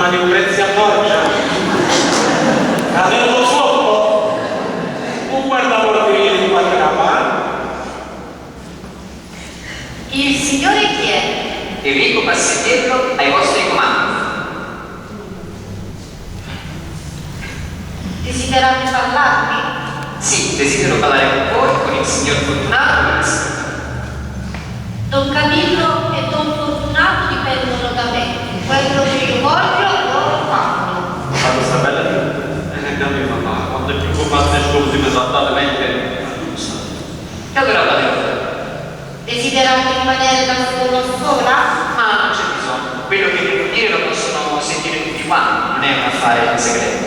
Mamma di Lucrezia Borgia. Catello Zuoppo. Un guardaportiere di quattro campane. Il signore chi è? Enrico Passidiello ai vostri comandi. Desiderate parlarmi? Sì, desidero parlare con voi, con il signor Fortunato e il signor. Don Camillo e Don Fortunato dipendono da me. Quello che io voglio, loro fanno. Quando sta bella lì? Dammi papà, quando è più combatte scusi esattamente. E allora parlerò. Desiderate rimanere da solo o sola? Ma non c'è bisogno, quello che devo dire lo possono sentire tutti quanti, non è un affare segreto.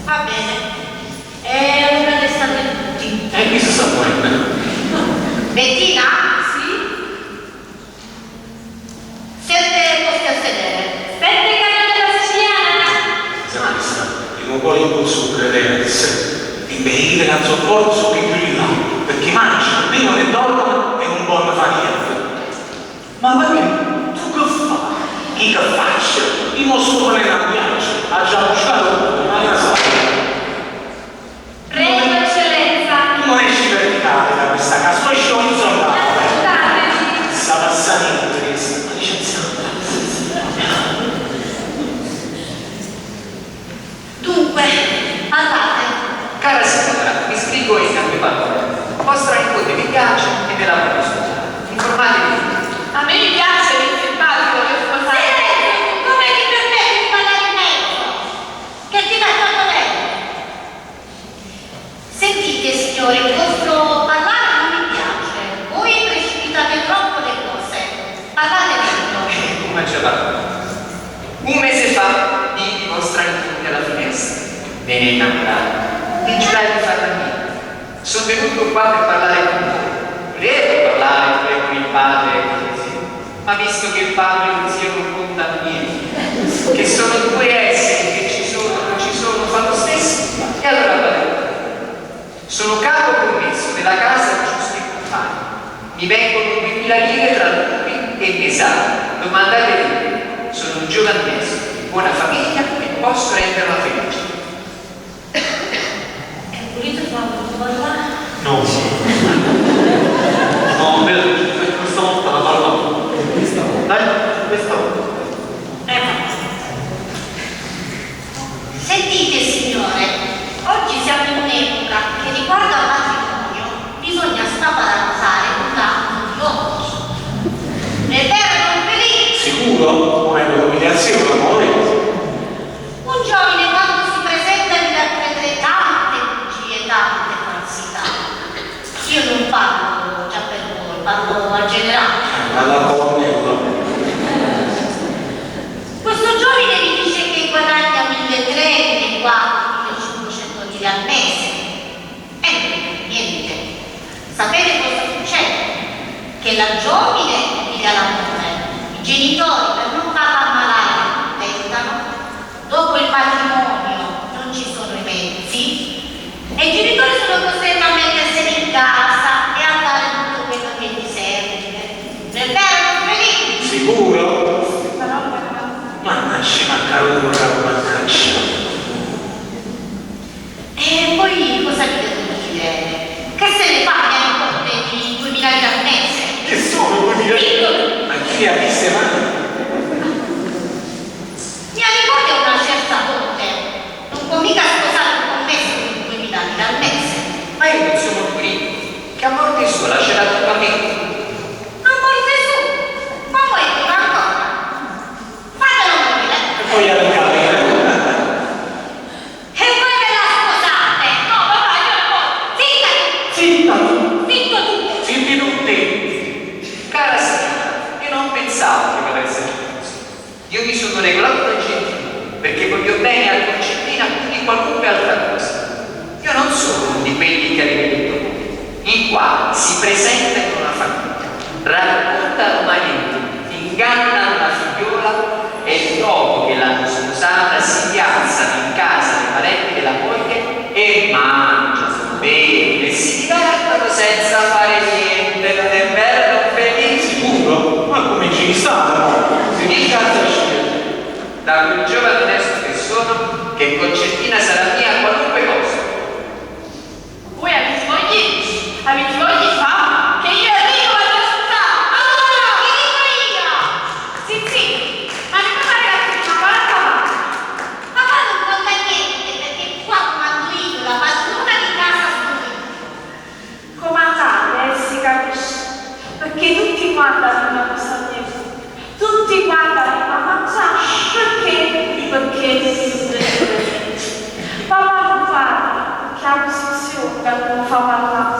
Va bene. E allora restate tutti. E chi si sta morendo? Bettina? Sì? Siete posti a sedere. Sette caramelle alla siciliana? Questa, il mio cuore impulso credenze. Di bere che sopporto su chi grida, perché mangiano, bevono e dormono e non buono fa niente. Ma perché? Tu che fai? Chi che faccio? Io non sto nella piace, ha già buscato tutto, ma la sa. Prego, eccellenza. Tu non esci verticale da questa casa, tu esci orizzontale. Ascoltateci. Sta passando questa, ma licenziata. Dunque, parlate. Cara signora, mi scrivo in due parole. Vostra nipote mi piace e ve la voglio sposare. Informatevi tutti. A me mi piace, mi è simpatico, voglio sposare. Silenzio! Come ti permetti di parlare in mezzo? Che ti dà tanto lei? Sentite, signore, il vostro parlare non mi piace. Voi precipitate troppo le cose. Parlate lento. Come c'è la Un mese fa vidi vostra nipote alla finestra. Me ne innamorai e giurai di farla mia. Sono venuto qua per parlare con voi. Volevo parlare pure con il padre e con lo zio, ma visto che il padre e lo zio non contano niente, che sono due esseri che ci sono o non ci sono, fa lo stesso, e allora parlerò. Sono capo commesso della casa Giusti Compagni. Mi vengono 2000 lire tra lui e mesate. Domandate lì. Sono un giovane onesto, di buona famiglia e posso renderla felice. E volete farlo parlare? No. No, vedo, questa volta la parla tu. Dai, questa volta. Sentite, signore, oggi siamo in un'epoca che riguardo al matrimonio bisogna spaparanzare un tanto di occhi. Non è vero, Don Felice? Sicuro? Non è un'umiliazione, amore. Un giovane quando si presenta gli da credere tante bugie, tante falsità. Io non parlo già per voi, parlo al generale. Alla colonnello. Questo giovane mi dice che guadagna 1.300, 1.400, 1.500 lire al mese. E niente. Sapete cosa succede? Che la giovine piglia l'amore, i genitori per non farla ammalare contentano, dopo il matrimonio non ci sono i mezzi e i genitori sono costretti a metterseli in casa e a dare tutto quello che gli serve. Non è vero, Don Felice? Sicuro? Mannaggia, manca l'ora, mannaggia. E poi cosa vi devo dire? Che se ne fa mia nipote di 2000 lire al mese? Che sono 2000 lire? Ma chi le ha viste mai? Mia nipote ha una certa dote, non può mica sposare un commesso di 2000 lire al mese. Ma io non sono molto ricco, che a morte sua lascerà tutto a me. A morte su, ma poi viva ancora. Fatelo morire. E poi alla camera. E voi ve la sposate. No, papà, io non voglio. Zitta tu, Zitta tu! zitto tu. Zitti tutti! Cara signora, io non pensavo che mi avesse giudizio. Io mi sono regolato da gentiluomo, perché voglio bene a Concettina più di qualunque altra cosa. Io non sono uno di quelli che avete detto voi, i quali si presentano in una famiglia, raccontano mariti, ingannano la figliola e dopo che l'hanno sposata si piazzano in casa dei parenti della moglie e mangiano, bevono e si divertono senza fare niente. Non è vero, Don Felice? Sicuro? Ma come ci sta? No? Se mi cazzo scemo. Da quel giovane onesto che sono, che Concettina sarà mia a qualunque costo. Voi avete voglia, avete voglia di fare che io arrivo a ascoltare. Allora, Che dico io? Sì, sì, ma mi puoi fare la prima volta? Papà non conta niente perché qua comando io, la padrona di casa sono io. Comandare, eh, si capisce. Perché tutti quanti hanno bisogno di tutti quanti hanno mangiare, perché? Perché si deve. Papà non parla, perché ha posizione che non fa parlare.